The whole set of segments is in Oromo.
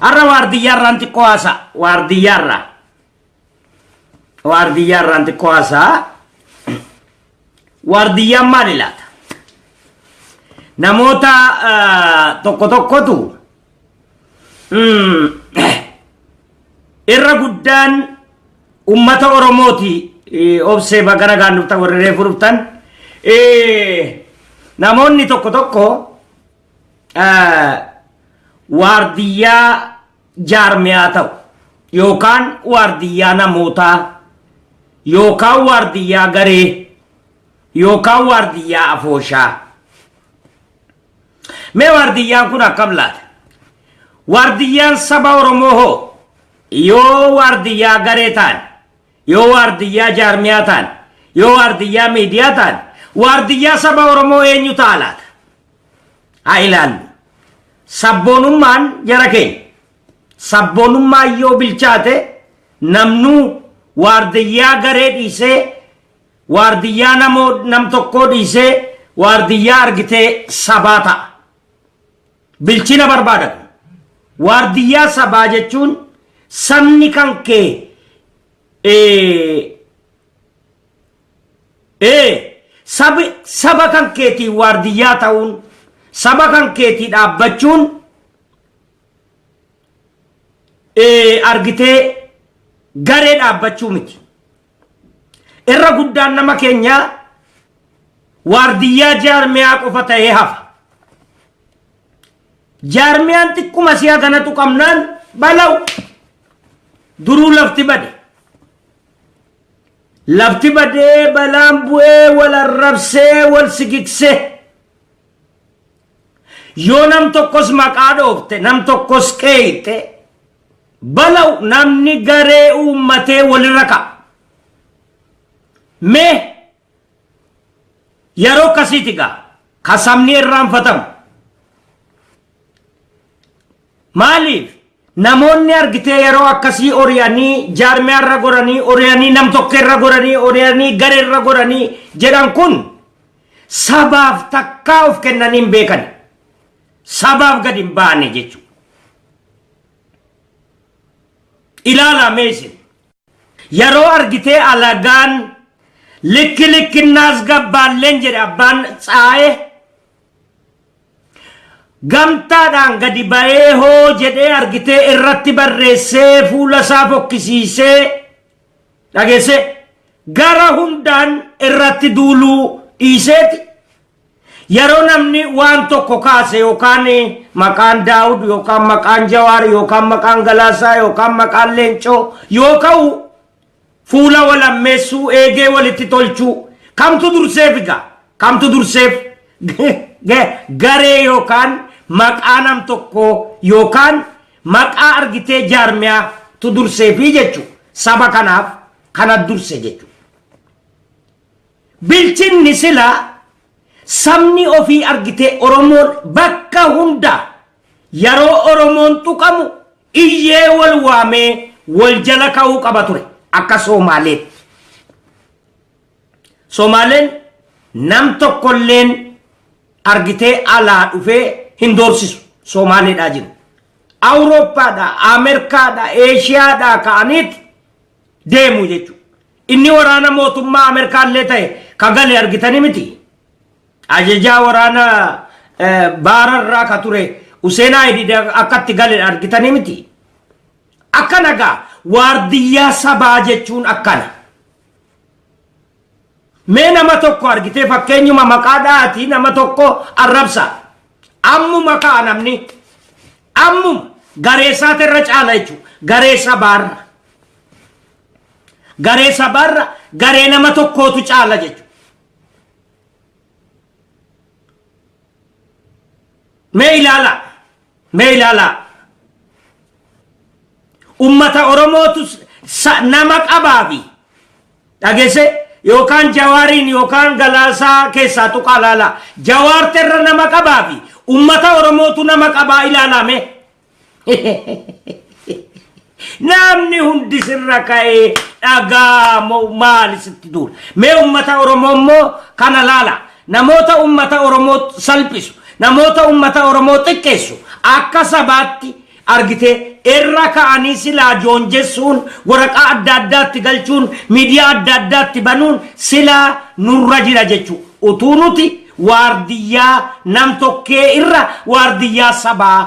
Har'a waardiyyaarraan xiqqoo haasa'a. Waardiyyaarraa. Waardiyyaarraan xiqqoo haasa'a. Waardiyyaan maali laata? Namoota tokko tokkotu irra guddaan ummata Oromooti obsee baga nagaan dhuftan warri reefu dhuftan. Namoonni tokko tokko waardiyyaa jaarmiyaa ta'u yookaan waardiyyaa namootaa yookaan waardiyyaa garee yookaan waardiyyaa afooshaa. Mee waardiyyaan kun akkam laata? Waardiyyaan saba Oromoo hoo yoo waardiyyaa garee ta'an, yoo waardiyyaa jaarmiyaa ta'an, yoo waardiyyaa miidiyaa ta'an, waardiyyaa saba Oromoo eenyu ta'a laata? Haa ilaallu. Sabboonummaan jara keenya. Sabboonummaan yoo bilchaate namnuu waardiyyaa garee dhiisee waardiyyaa namoo nam tokkoo dhiisee waardiyyaa argitee sabaa ta'a. Bilchina barbaada kun. Waardiyyaa sabaa jechuun sabni kan kee Ee, sabi, saba kan keetii waardiyyaa ta'uun, saba kan keetii dhaabbachuun ee, argitee garee dhaabbachuu miti. Irra guddaan nama keenyaa waardiyyaa jaarmiyaa qofa ta'ee hafa. Jaarmiyaan xiqquma si'a kana tuqamnaan balaw duruu lafti bade. Lafti badee balaan bu'ee wal arrabsee wal sigigsee. Yoo nam tokkos maqaa dhoofte nam tokkos qeeyxe balaw namni garee uummatee walirra ka'a. Mee yeroo akkasiiti gaa ka sabni irraanfatamu. Maaliif namoonni argitee yeroo akkasii ori'anii jaarmiyaarra goranii ori'anii nam tokkeerra goranii ori'anii gareerra goranii jedhan kun sabaaf takkaa of kennanii hin beekan. Sabaaf gadi hin baane jechuudha. Ilaalaa mee isin. Yeroo argitee alagaan likki likkinnaas gabbaalleen jedhe abbaan tsaa'ee Gamtaadhaan gadi ba'ee hoo jedhee argitee irratti barreessee fuula isaa fokkisiisee dhageessee gara hundaan irratti duuluu dhiiseeti. Yeroo namni waan tokko kaase yookaan maqaan Daawud yookaan maqaan Jawaar yookaan maqaan Galaasaa yookaan maqaan Leencoo yoo ka'u Fuula wal ammeessuu, eegee walitti tolchuu. Kamtu durseef egaa? Kamtu durseef? Garee yookaan maqaa nam tokkoo yookaan maqaa argitee jaarmiyaa tu durseefii jechuudha. Saba kanaaf kana durse jechuudha. Bilchinni sila sabni ofii argitee Oromoon bakka hunda Yeroo Oromoon tuqamu iyyee wal waamee wal jala ka'uu qaba ture akka Soomaaleetti. Soomaaleen nam tokkolleen argitee alaa dhufee hin doorsisu Soomaaleedhaa jiru. Awurooppaadhaa, Ameerikaadhaa, Eeshiyaadhaa ka'aniit deemu jechuudha. Inni waraana mootummaa Ameerikaallee ta'e ka gale argitanii miti. Ajajaa waraana baararraa ka ture Huseen Aayidid akka itti gale argitanii miti. Akkana gaa waardiyyaa sabaa jechuun akkana. Mee nama tokko argitee fakkeenyuma maqaa dhahaatii nama tokko arrabsa. Ammuma ka'a namni. Ammuma garee isaati irra caala jechuudha. Garee sabaarra. Garee sabaarra garee nama tokkootu caala jechuudha. Mee ilaalaa. Mee ilaalaa. Ummata Oromootu nama qabaafi dhageesse yookaan Jawaariin yookaan Galaasaa keessaa tuqaa ilaalaa. Jawaarterra nama qabaafi ummata Oromootu nama qabaa ilaalaa mee. Namni hundi sirra ka'ee dhagaa moo maali sitti duula. Mee ummata Oromoo immoo kana laala. Namoota ummata Oromoo salphisu, namoota ummata Oromoo xiqqeessu akka sabaatti, argitee irra ka'anii silaa joonjessuun, waraqaa adda addaatti galchuun, miidiyaa adda addaatti banuun silaa nurra jira jechuudha. Utuu nuti waardiyyaa nam tokkee irra waardiyyaa sabaa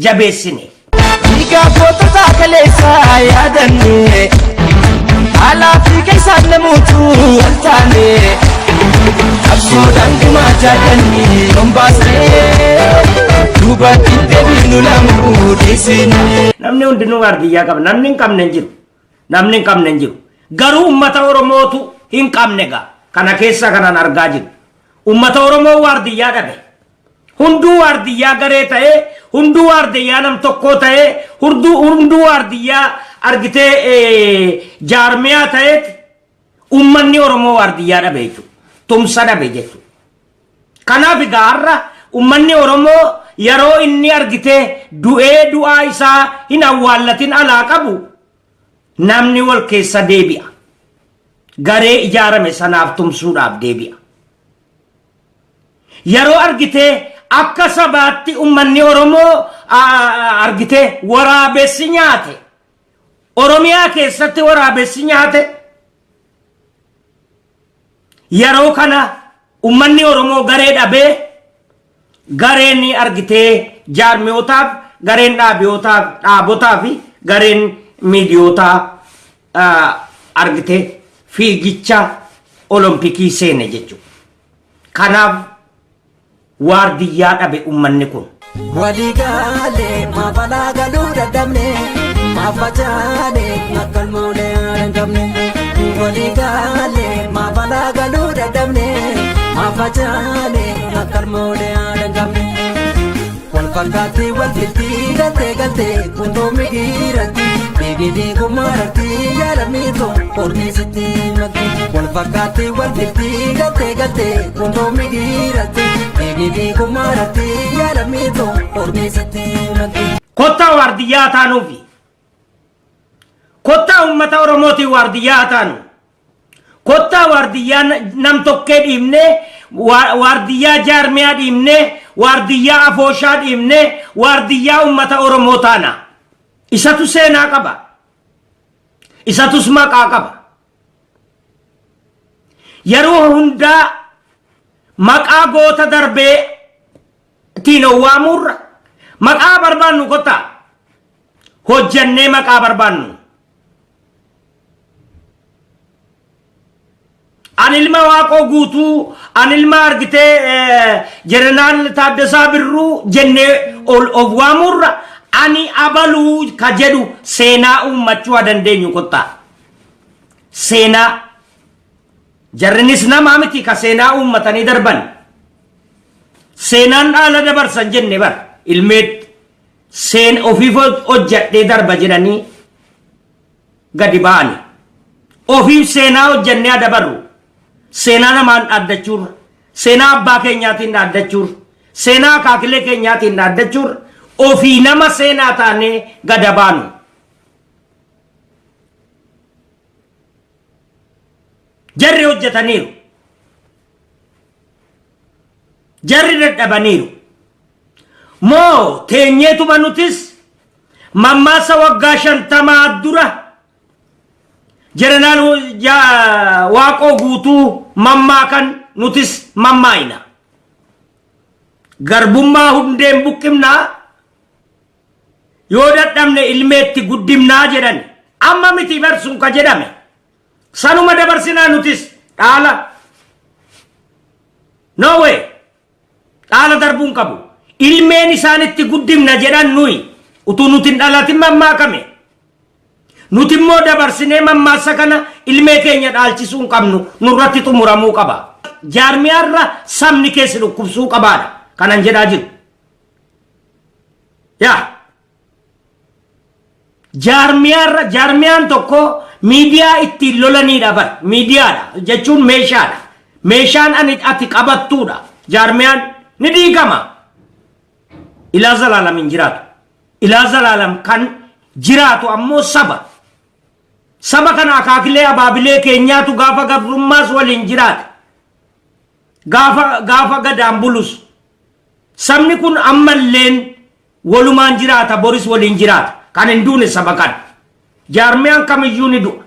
jabeessine. Dhiigaa gootota kaleessaa yaadanne, alaa fi keessaan namoota wal taane, qabsoodhaan gumaa jaallanni yoon baasne, duubatti deebinu lamuu dhiisine. Namni hundinuu waardiyyaa qaba. Namni hin qabne hin jiru. Namni hin qabne hin jiru. Garuu uummata Oromootu hin qabne gaa. Kana keessa kanan argaa jiru. Uummata Oromoo waardiyyaa dhabe. Hunduu waardiyyaa garee ta'ee, hunduu waardiyyaa nam tokkoo ta'ee, hunduu waardiyyaa argitee jaarmiyaa ta'eeti uummanni Oromoo waardiyyaa dhabe jechuudha. Tumsa dhabe jechuudha. Kanaaf egaa har'a uummanni Oromoo yeroo inni argitee du'ee du'aa isaa hin awwaallatin alaa qabu, namni wal keessa deebi'a. Garee ijaarame sanaaf tumsuudhaaf deebi'a. Yeroo argitee akka sabaatti uummanni Oromoo argitee waraabessi nyaate, Oromiyaa keessatti waraabessi nyaate, yeroo kana uummanni Oromoo garee dhabee, gareen argitee jaarmiyootaaf, gareen dhaabiyootaaf, dhaabotaa fi gareen miidiyootaa argitee fiigicha olompikii seene jechuudha. Kanaaf waardiyyaa dhabe uummanni kun. Waliigaalee maabalaa galuu dadhabne, maafacaane akka ilmoolee haadha hin qabne. Waliigaalee maabalaa galuu dadhabne, maafacaane akka ilmoolee haadha hin qabne. Wal fakkaatti wal filtii galtee galtee kuntuumi giiratti beekii kumaratti yaadamiitu ormi sitti makki. Wal fakkaatti wal filtii galtee galtee kuntuumi giiratti beekii kumaratti yaadamiitu ormi sitti makki. Kottaa waardiyyaa taanuufi. Kottaa uummata Oromootiin waardiyyaa taanu. Kottaa waardiyyaa nam tokkee dhiibnee, waardiyyaa jaarmiyaa dhiibnee, waardiyyaa afooshaa dhiibnee, waardiyyaa uummata Oromoo taana. Isatu seenaa qaba. Isatus maqaa qaba. Yeroo hundaa maqaa goota darbee tiin owwaamurra maqaa barbaannu kottaa hojjannee maqaa barbaannu. An ilma Waaqoo Guutuu, an ilma argitee Jeneraal Taaddasaa Birruu jennee ol of waamurra, ani abaluu ka jedhu seenaa uummachuu haa dandeenyu kottaa. Seenaa jarrinis namaa miti ka seenaa uummatanii darban. Seenaan dhaala dabarsan jenne bar ilmeetti seen ofiif hojjadhee darba jedhanii gadi ba'ani. Ofiif seenaa hojjannee adabarru. Seenaa namaan dhaaddachuurra, seenaa abbaa keenyaatiin dhaaddachuurra, seenaa akaakilee keenyaatiin dhaaddachuurra ofii nama seenaa taanee gada baanu. Jarri hojjetaniiru. Jarri dadhabaniiru. Moo teenyeetuma nutis mammaasa waggaa 50 dura Jeneraal Waaqoo Guutuu mammaakan nutis mammaayina. Garbummaa hundeen buqqimnaa, yoo dadhabne ilmeetti guddimnaa jedhan. Amma miti barsuun ka jedhame. Sanuma dabarsinaa nutis dhaala. No way. Dhaala darbuun qabu. Ilmeen isaanitti guddimna jedhan nuyi. Utuu nuti hin dhalatin mammaakame. Nuti immoo dabarsinee mammaaksa kana ilmee keenya dhaalchisuu hin qabnu, nurratti xumuramuu qaba. Jaarmiyaarra sabni keessi dhukkubsuu qabaadha. Kanan jedhaa jiru. Yaa. Jaarmiyaarra jaarmiyaan tokko miidiyaa ittiin lolaniidha bar. Miidiyaadha jechuun meeshaadha. Meeshaan ani ati qabattuudha. Jaarmiyaan ni diigama. Ilaa zalaalam hin jiraatu. Ilaa zalaalam kan jiraatu ammoo saba. Saba kana akaakilee abaabilee keenyaatu gaafa gabrummaas waliin jiraate. Gaafa gadaan bulus. Sabni kun ammalleen Walumaan jiraata, boris waliin jiraata. Kan hin duune saba kana. Jaarmiyaan kamiyyuu ni du'a.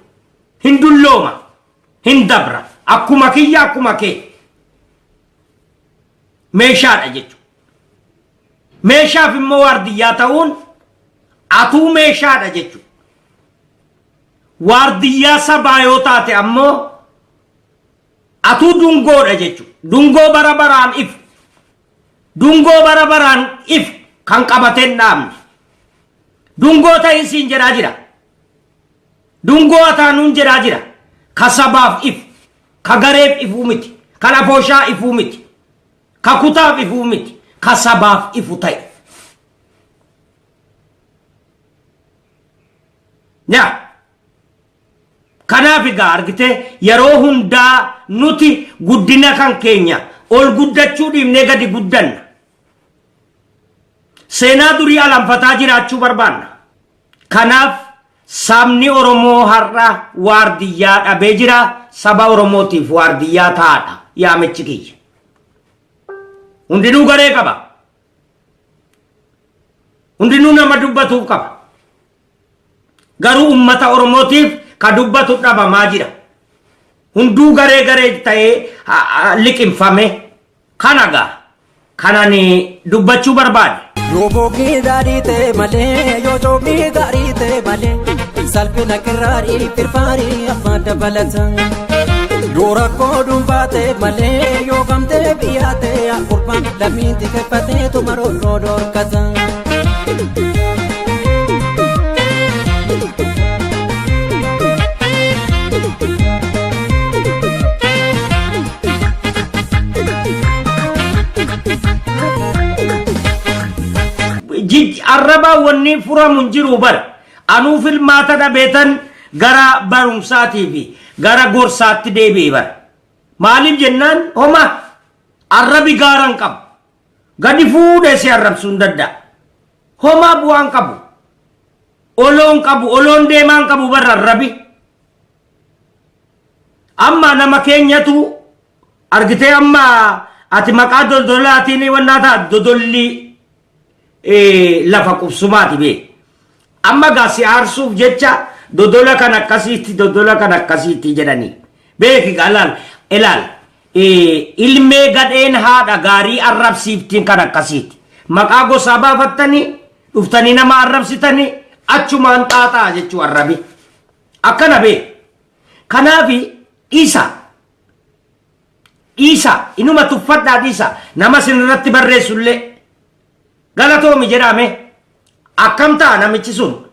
Hin dullooma. Hin dabra. Akkuma kiyya, akkuma kee. Meeshaadha jechuudha. Meeshaaf immoo waardiyyaa ta'uun atuu meeshaadha jechuudha. Waardiyyaa sabaa yoo taate ammoo atuu dungoodha jechuudha. Dungoo bara baraan ifu. Dungoo bara baraan ifu kan qabatee hin dhaabne. Dungoo ta'in siin jedhaa jira. Dungoo ataanuun jedhaa jira. Ka sabaaf ifu. Ka gareef ifuu miti. Kan afooshaa ifuu miti. Ka kutaaf ifuu miti. Ka sabaaf ifu ta'e. Yaa. Kanaaf egaa argitee, yeroo hundaa nuti guddina kan keenya ol guddachuu dhiibnee gadi guddanna. Seenaa durii alanfataa jiraachuu barbaanna. Kanaaf sabni Oromoo har'a waardiyyaa dhabee jira. Saba Oromootiif waardiyyaa ta'aadha yaamichi kiyya. Hundinuu garee qaba. Hundinuu nama dubbatuuf qaba. Garuu ummata Oromootiif ka dubbatu dhabamaa jira. Hunduu garee garee ta'ee liqimfame. Kana gaa kanan dubbachuu barbaade. Yoo bookni gaarii ta'e malee, yoo coomni gaarii ta'e malee, salphina kirraarii firfaarii afaan dabalata. Yoo rakkoo dhuunfaa ta'e malee, yoo gamtee biyyaa ta'e, qurbaan lammiin xiqqeeffatee tumaroorroo dhorkata. Arrabaa wanni furamu hin jiru bara. Anuu filmaata dhabeetan gara barumsaatii fi gara gorsaatti deebi'e bara. Maaliif jennaan, homa arrabi gaara hin qabu. Gadi fuudhee si arrabsuu hin danda'a. Homaa bu'aa hin qabu. Oloon qabu, oloon deemaa hin qabu barra arrabi. Amma nama keenyatu argitee, amma ati maqaa doldolaatiin wannaa ta'a, dodolli lafa qubsumaati bee. Amma gaa si aarsuuf jecha dodola kan akkasiitti, dodola kan akkasiitti jedhanii. Beeki gaa, ilaal ilaal, ilmee gadheen haadha gaarii arrabsiiftiin kan akkasiiti. Maqaa gosaa baafattanii dhuftanii nama arrabsitanii achumaan xaaxaa jechuu arrabi. Akkana bee. Kanaafi dhiisa. Dhiisa, inuma tuffadhaa, dhiisa. Nama isin irratti barreessullee galatoomi jedhame, akkam ta'a namichi sun?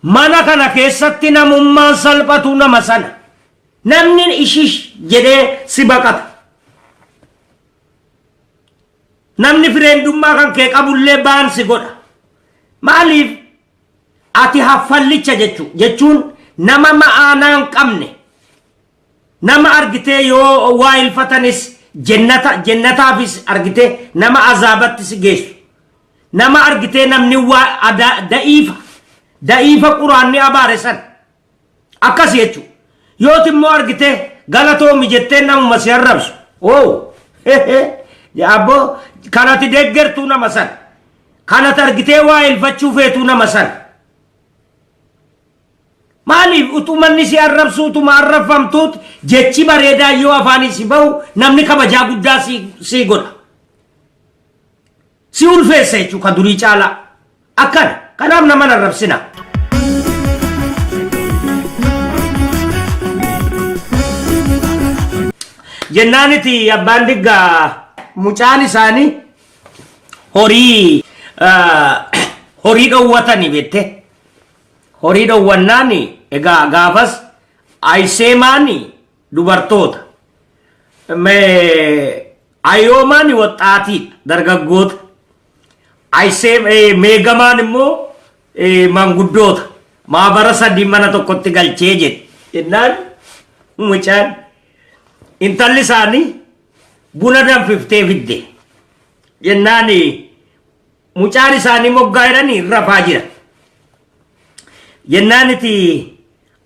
Mana kana keessatti namummaan salphatu nama sana. Namni ishish jedhee si baqata. Namni fireendummaa kan kee qabullee baan si godha. Maaliif? Ati haffallicha jechuun nama ma'aanaa hin qabne. Nama argitee yoo waa ilfatanis jennata, jennataafis argitee nama azaabatti si geessu. Nama argitee namni waa da'iifa da'iifa quraanni abaare san akkas jechuudha. Yooti immoo argitee galatoomi jettee namuma si arrabsu. Oo, abboo, kanati deeggartuu nama san. Kanati argitee waa ilfachuu feetuu nama san. Maaliif? Utuu manni si arrabsu, utuma arrabfamtuut, jechi bareedaa yoo afaanii si bahu namni kabajaa guddaa si godha. Si ulfeessa jechuudha ka durii caalaa. Akkana. Kanaaf nama hin arrabsina. Jennaaniti abbaan diggaa mucaan isaanii horii dhowwatanii beette. Horii dhowwannaan egaa gaafas ayiseemaan dubartoota. Ayoomaan waxxaatiidha, dargaggoota. Ayisee meegamaan immoo manguddoota. Maabara sadii mana tokkotti galchee jedhe. Jennaan mucaan intalli isaanii buna danfiftee fidde. Jennaan mucaan isaanii moggaa jedhanii rafaa jira. Jennaan iti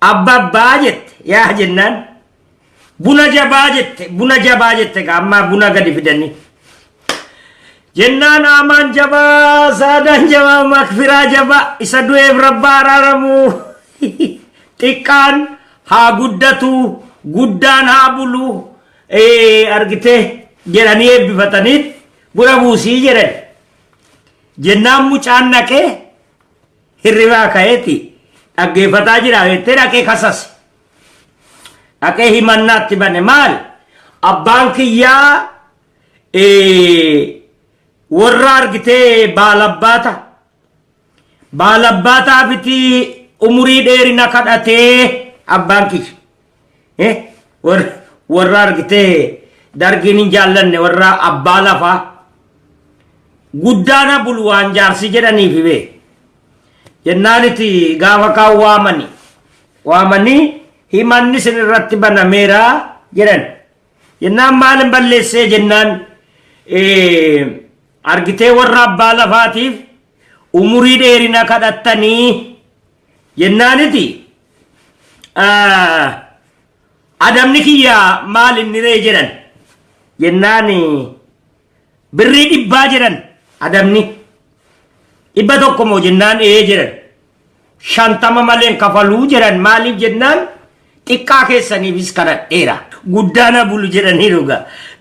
abba abbaa jette, yaa jennaan buna jabaa jette, buna jabaa jette. Amma buna gadi fidanii. Jennaan aamaan jabaa, saadaan jabaa, makfiraa jabaa, isa du'eef rabbaa araaramu. Xiqqaan haa guddatu, guddaan haa bulu, argitee jedhanii eebbifataniit buna buusii jedhan. Jennaan mucaan naqee hirribaa ka'eeti dhaggeeffataa jira jettee dhaqee kasase. Dhaqee himannaatti bane maal? Abbaan kiyyaa warra argitee baalabbaata. Baalabbaataa biti umurii dheerina kadhatee abbaan kiyya. Warra argitee dargiin hin jaallanne warra abbaa lafaa. Guddaana bulu waan jaarsi jedhaniif bee. Jennaaniti gaafa kaan waamani. Waamanii himanni isin irratti banameera jedhan. Jennaan maalin balleessee jennaan argitee warra abbaa lafaatiif umurii dheerina kadhattanii jennaaniti adabni kiyya maal inni ree jedhan. Jennaan birrii 100 jedhan adabni. 100 moo jennaan ee jedhan. 50 maleen kafaluu jedhan maaliif jennaan xiqqaa keessaniifis kadhadheera. Guddaana bulu jedhanii dhuga.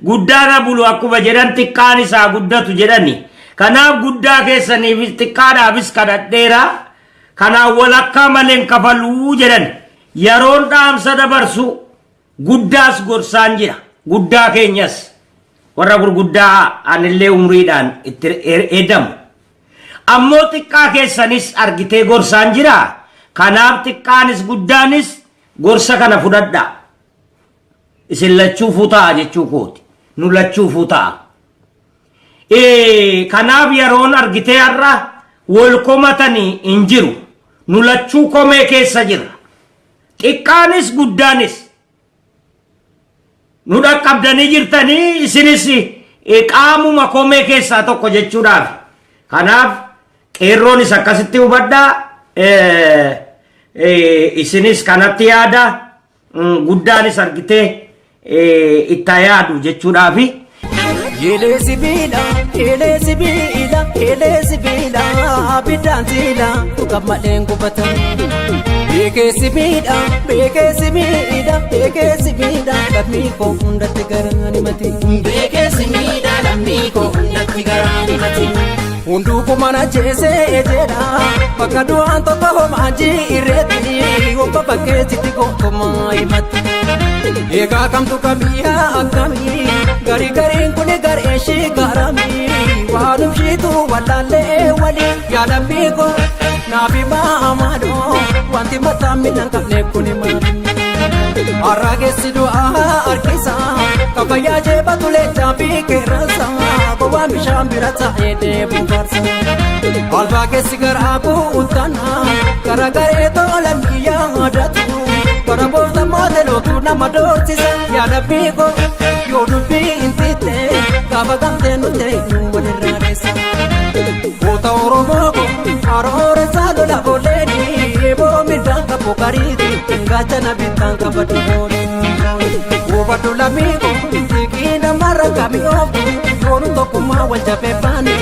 Guddaana bulu akkuma jedhan xiqqaan isaa guddatu jedhani. Kanaaf guddaa keessaniifis xiqqaadhaafis kadhadheera. Kanaaf walakkaa maleen kafaluu jedhan. Yeroon dhaamsa dabarsu guddaas gorsaan jira. Guddaa keenyas warra gurguddaa anillee umriidhaan itti eedamu. Ammoo xiqqaa keessanis argitee gorsaan jira. Kanaaf xiqqaanis guddaanis gorsa kana fudhadhaa. Isin lachuufuu ta'a jechuu kooti. Nu lachuufuu ta'a. Kanaaf yeroon argitee har'a wal komatanii hin jiru. Nu lachuu komee keessa jirra. Xiqqaanis guddaanis. Nu dhaqqabdanii jirtanii isinis qaamuma komee keessaa tokko jechuudhaaf. Kanaaf qeerroonis akkasitti hubadhaa. Isinis kanatti yaada. Guddaanis argitee itti yaadu jechuudhaafi. Yelee sibiila, yelee sibiila, yelee sibiila, abiddaan siila, gammadheen gubata. Beekee sibiila, beekee sibiila, beekee sibiila, lammii koo hundatti garaan himate. Beekee sibiila, lammii koo hundatti garaan himate. Hunduu kumana jeesee jedha, bakka du'aan tokko homaa jireetti, obbo bakkeessitti gonkumaa himate. Egaa kamtu kamiyyaa akkamii, garii gariin kuni garee ishii garamii, waan umshiitu wallaallee walii, yaa lammii koo naaf himaa amaadoo, wanti mataa miidhaan qabne kuni maali? Har'a keessi du'aa harkisa, kan fayyaa jeebatu leencaa fi qeerransa, gowwaan bishaan bira taa'ee deemu farsa. Albaa keessi garaa guuttana, gara garee tola biyyaa yaadatu, bara boofta moote lootu nama doorsisa, yaa lammii koo yoo dubbii hin tiitte, gaafa gamtee nuti walirraa dheessa. Goota Oromoo koo haroore isaa lola ooleeni, boroo midhaan qabu gariiti, gaachana bittaan qabatu oole. Hubadhu lammii koo xiiqii namarra kamii ooftu, yoonu tokkummaa wal jabeeffaani,